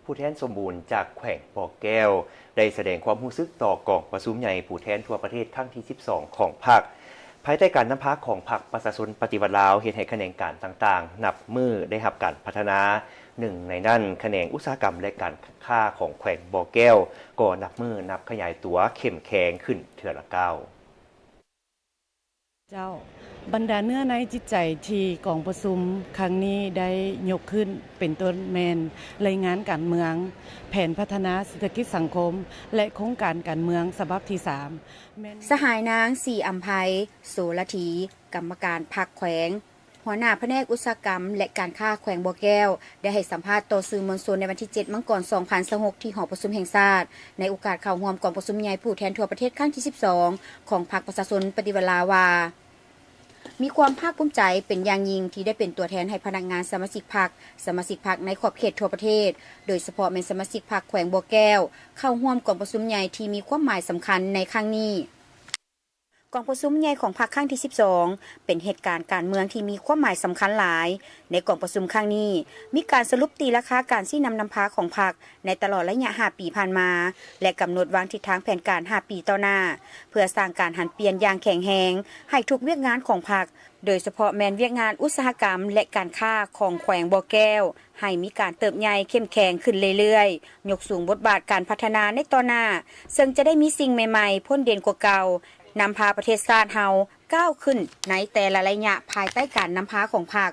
ຜູ້ແທນສົມບູນຈາກແຂວງບໍ່ແກ້ວ ໄດ້ສະແດງຄວາມຮູ້ສຶກຕໍ່ກອງປະຊຸມໃຫຍ່ຜູ້ແທນທົ່ວປະເທດຄັ້ງທີສິບສອງຂອງພັກ ພາຍໃຕ້ການນຳພາຂອງພັກປະຊາຊົນປະຕິວັດລາວ ເຮັດໃຫ້ຂະແໜງການຕ່າງໆ ນັບມື້ໄດ້ຮັບການພັດທະນາ. ໜຶ່ງໃນນັ້ນ ຂະແໜງອຸດສາຫະກຳ ແລະ ການຄ້າຂອງແຂວງບໍ່ແກ້ວ ກໍນັບມື້ນັບຂະຫຍາຍຕົວເຂັ້ມແຂງຂຶ້ນເທື່ອລະກ້າວ. ເຈົ້າ, ບັນດາເນື້ອໃນຈິດໃຈທີ່ກອງປະຊຸມຄັ້ງນີ້ໄດ້ຍົກຂຶ້ນ ເປັນຕົ້ນແມ່ນລາຍງານການເມືອງ, ແຜນພັດທະນາເສດຖະກິດສັງຄົມ ແລະ ໂຄງການການເມືອງສະບັບທີສາມ ແມ່ນ ສະຫາຍນາງ ສີອຳໄພ ໂສລະຖີ ກຳມະການພັກແຂວງ ຫົວໜ້າພະແນກອຸດສາຫະກຳ ແລະ ການຄ້າແຂວງບໍ່ແກ້ວ ໄດ້ໃຫ້ສຳພາດຕໍ່ສື່ມວນຊົນໃນວັນທີເຈັດ ມັງກອນ ສອງພັນຊາວຫົກ ທີ່ຫໍປະຊຸມແຫ່ງຊາດ ໃນໂອກາດເຂົ້າຮ່ວມກອງປະຊຸມໃຫຍ່ຜູ້ແທນທົ່ວປະເທດຄັ້ງທີສິບສອງ ຂອງພັກປະຊາຊົນປະຕິວັດລາວວ່າ ມີຄວາມພາກພູມໃຈເປັນຢ່າງຍິ່ງທີ່ໄດ້ເປັນຕົວແທນໃຫ້ພະນັກງານສະມາຊິກພັກ, ສະມາຊິກພັກໃນຂອບເຂດທົ່ວປະເທດ, ໂດຍສະເພາະແມ່ນສະມາຊິກພັກແຂວງບໍ່ແກ້ວ ເຂົ້າຮ່ວມກອງປະຊຸມໃຫຍ່ທີ່ມີຄວາມໝາຍສຳຄັນໃນຄັ້ງນີ້. ກອງປະຊຸມໃຫຍ່ຂອງພັກຄັ້ງທີສິບສອງ ເປັນເຫດການການເມືອງທີ່ມີຄວາມໝາຍສຳຄັນຫຼາຍ. ໃນກອງປະຊຸມຄັ້ງນີ້ ມີການສະຫຼຸບຕີລາຄາການຊີ້ນຳນຳພາຂອງພັກໃນຕະຫຼອດໄລຍະຫ້າປີຜ່ານມາ ແລະ ກຳນົດວາງທິດທາງແຜນການຫ້າປີຕໍ່ໜ້າ ເພື່ອສ້າງການຫັນປ່ຽນຢ່າງແຂງແຮງໃຫ້ທຸກວຽກງານຂອງພັກ, ໂດຍສະເພາະແມ່ນວຽກງານອຸດສາຫະກຳ ແລະ ການຄ້າຂອງແຂວງບໍ່ແກ້ວ ໃຫ້ມີການເຕີບໃຫຍ່ເຂັ້ມແຂງຂຶ້ນເລື້ອຍໆ, ຍົກສູງບົດບາດການພັດທະນາໃນຕໍ່ໜ້າ, ເຊິ່ງຈະໄດ້ມີສິ່ງໃໝ່ໆ ພົ້ນເດັ່ນກວ່າເກົ່າ, ນຳພາປະເທດຊາດເຮົາກ້າວຂຶ້ນໃນແຕ່ລະໄລຍະພາຍໃຕ້ການນຳພາຂອງພັກ.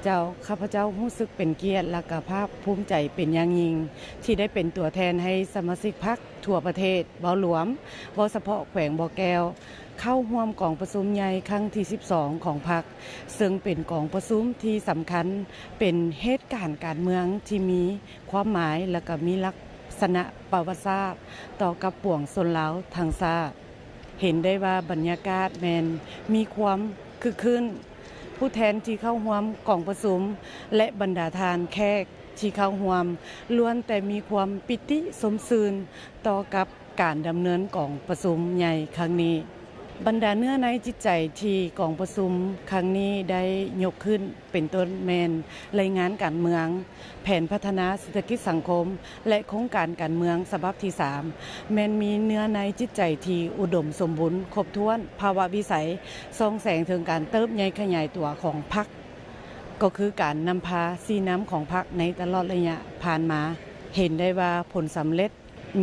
ເຈົ້າ, ຂ້າພະເຈົ້າຮູ້ສຶກເປັນກຽດ ແລະ ກະພາກພູມໃຈເປັນຢ່າງຍິ່ງ ທີ່ໄດ້ເປັນຕົວແທນໃຫ້ສະມາຊິກພັກທົ່ວປະເທດ ເວົ້າລວມ, ເວົ້າສະເພາະແຂວງບໍ່ແກ້ວ ເຂົ້າຮ່ວມກອງປະຊຸມໃຫຍ່ຄັ້ງທີສິບສອງຂອງພັກ, ເຊິ່ງເປັນກອງປະຊຸມທີ່ສຳຄັນ, ເປັນເຫດການການເມືອງທີ່ມີຄວາມໝາຍ ແລະ ກໍມີລັກສະນະປະຫວັດສາດຕໍ່ກັບປວງຊົນລາວທັງຊາດ. ເຫັນໄດ້ວ່າບັນຍາກາດແມ່ນມີຄວາມຄຶກຄື້ນ, ຜູ້ແທນທີ່ເຂົ້າຮ່ວມກອງປະຊຸມ ແລະ ບັນດາທ່ານແຂກທີ່ເຂົ້າຮ່ວມ ລ້ວນແຕ່ມີຄວາມປີຕິຊົມຊື່ນຕໍ່ກັບ ການດຳເນີນກອງປະຊຸມໃຫຍ່ຄັ້ງນີ້. ບັນດາເນື້ອໃນຈິດໃຈທີ່ກອງປະຊຸມຄັ້ງນີ້ໄດ້ຍົກຂຶ້ນ ເປັນຕົ້ນແມ່ນລາຍງານການເມືອງ, ແຜນພັດທະນາເສດຖະກິດສັງຄົມ ແລະ ໂຄງການການເມືອງສະບັບທີສາມ ແມ່ນມີເນື້ອໃນຈິດໃຈທີ່ອຸດົມສົມບູນຄົບຖ້ວນ, ພາວະວິໄສສ່ອງແສງເຖິງການເຕີບໃຫຍ່ຂະຫຍາຍຕົວຂອງພັກ, ກໍຄືການນຳພາຊີ້ນຳຂອງພັກໃນຕະຫຼອດໄລຍະຜ່ານມາ. ເຫັນໄດ້ວ່າຜົນສຳເລັດ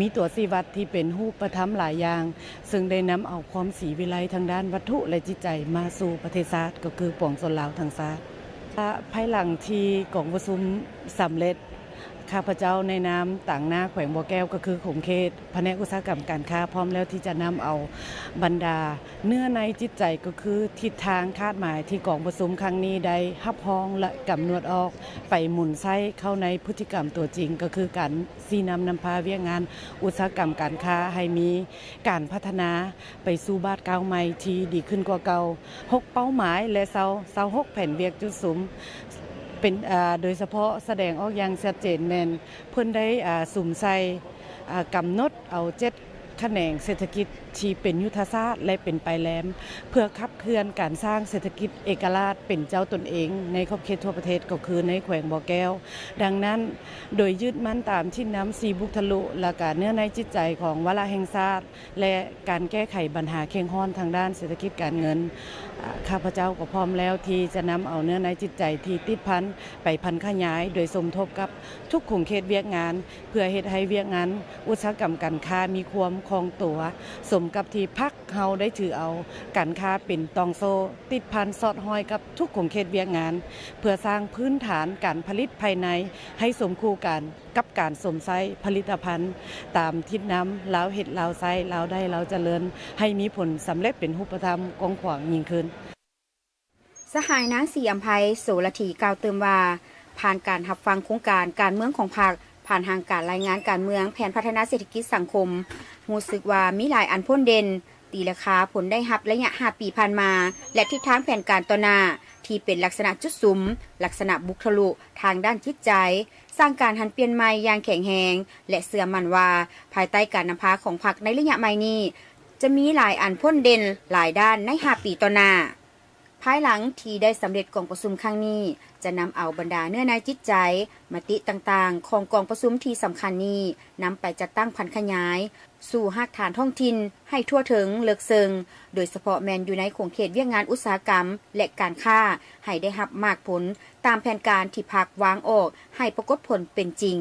ມີຕົວຊີ້ວັດທີ່ເປັນຮູບປະທຳຫຼາຍຢ່າງ, ເຊິ່ງໄດ້ນຳເອົາຄວາມສີວິໄລທາງດ້ານວັດຖຸ ແລະ ຈິດໃຈມາສູ່ປະເທດຊາດ, ກໍຄືປວງຊົນລາວທັງຊາດ. ພາຍຫຼັງທີ່ກອງປະຊຸມສຳເລັດ, ຂ້າພະເຈົ້າໃນນາມຕາງໜ້າແຂວງບໍ່ແກ້ວ, ກໍຄືຂົງເຂດພະແນກອຸດສາຫະກຳການຄ້າ, ພ້ອມແລ້ວທີ່ຈະນຳເອົາບັນດາເນື້ອໃນຈິດໃຈ, ກໍຄືທິດທາງຄາດໝາຍທີ່ກອງປະຊຸມຄັ້ງນີ້ໄດ້ຮັບຮອງ ແລະ ກຳນົດອອກ, ໄປໝູນໃຊ້ເຂົ້າໃນພຶດຕິກຳຕົວຈິງ, ກໍຄືການ ຊີ້ນຳນຳພາວຽກງານອຸດສາຫະກຳການຄ້າໃຫ້ມີການພັດທະນາໄປສູ່ບາດກ້າວໃໝ່ທີ່ດີຂຶ້ນກວ່າເກົ່າ. ຫົກເປົ້າໝາຍ ແລະ ຊາວ ຊາວຫົກແຜນວຽກຈຸດສຸມ ເປັນ ອາ ໂດຍສະເພາະສະແດງອອກຢ່າງຊັດເຈນແມ່ນເພິ່ນໄດ້ ອາ ສຸມໃສ່ ອາ ກຳນົດເອົາເຈັດຂະແໜງເສດຖະກິດທີ່ເປັນຍຸດທະສາດ ແລະ ເປັນປາຍແຫຼມ ເພື່ອຂັບເຄື່ອນການສ້າງເສດຖະກິດເອກະລາດເປັນເຈົ້າຕົນເອງໃນຂອບເຂດທົ່ວປະເທດ ກໍຄືໃນແຂວງບໍ່ແກ້ວ. ດັ່ງນັ້ນ, ໂດຍຍຶດໝັ້ນຕາມທິດນຳສີ່ບຸກທະລຸ ແລະ ກະເນື້ອໃນຈິດໃຈຂອງວາລະແຫ່ງຊາດ ແລະ ການແກ້ໄຂບັນຫາເຄັ່ງຮ້ອນທາງດ້ານເສດຖະກິດການເງິນ, ອາ ຂ້າພະເຈົ້າກໍພ້ອມແລ້ວທີ່ຈະນຳເອົາເນື້ອໃນຈິດໃຈທີ່ຕິດພັນໄປຜັນຂະຫຍາຍ ໂດຍສົມທົບກັບທຸກຂົງເຂດວຽກງານ ເພື່ອເຮັດໃຫ້ວຽກງານອຸດສາຫະກຳການຄ້າມີຄວາມຄ່ອງຕົວ, ສົມກັບທີ່ພັກ ເຮົາໄດ້ຖືເອົາການຄ້າເປັນຕ່ອງໂສ້ ຕິດພັນສອດຫ້ອຍກັບທຸກຂົງເຂດວຽກງານ ເພື່ອສ້າງພື້ນຖານການຜະລິດພາຍໃນໃຫ້ສົມຄູ່ກັນກັບການສົມໃຊ້ຜະລິດຕະພັນ ຕາມທິດນຳ ລາວເຮັດ ລາວໃຊ້ ລາວໄດ້ ລາວຈະເລີນ ໃຫ້ມີຜົນສຳເລັດເປັນຮູບປະທຳກວ້າງຂວາງຍິ່ງຂຶ້ນ. ສະຫາຍນາງ ສີອຳໄພ ໂສລະຖີ ກ່າວຕື່ມວ່າ, ຜ່ານການຮັບຟັງໂຄງການການເມືອງຂອງພັກ, ຜ່ານຮ່າງການລາຍງານການເມືອງ, ແຜນພັດທະນາເສດຖະກິດສັງຄົມ, ຮູ້ສຶກວ່າມີຫຼາຍອັນພົ້ນເດັ່ນ, ຕີລາຄາຜົນໄດ້ຮັບໄລຍະຫ້າປີຜ່ານມາ ແລະ ທິດທາງແຜນການຕໍ່ໜ້າ ທີ່ເປັນລັກສະນະຈຸດສຸມ, ລັກສະນະບຸກທະລຸທາງດ້ານຈິດໃຈ, ສ້າງການຫັນປ່ຽນໃໝ່ຢ່າງແຂງແຮງ ແລະ ເຊື່ອໝັ້ນວ່າ ພາຍໃຕ້ການນຳພາຂອງພັກໃນໄລຍະໃໝ່ນີ້ ຈະມີຫຼາຍອັນພົ້ນເດັ່ນຫຼາຍດ້ານໃນຫ້າປີຕໍ່ໜ້າ. ພາຍຫຼັງທີ່ໄດ້ສຳເລັດກອງປະຊຸມຄັ້ງນີ້ ຈະນຳເອົາບັນດາເນື້ອໃນຈິດໃຈ, ມະຕິຕ່າງໆ ຂອງກອງປະຊຸມທີ່ສຳຄັນນີ້ ນຳໄປຈັດຕັ້ງຜັນຂະຫຍາຍ ສູ່ຮາກຖານທ້ອງຖິ່ນໃຫ້ທົ່ວເຖິງເລິກເຊິ່ງ, ໂດຍສະເພາະແມ່ນຢູ່ໃນຂົງເຂດວຽກງານອຸດສາຫະກຳ ແລະ ການຄ້າ ໃຫ້ໄດ້ຮັບໝາກຜົນຕາມແຜນການທີ່ພັກວາງອອກ ໃຫ້ປາກົດຜົນເປັນຈິງ.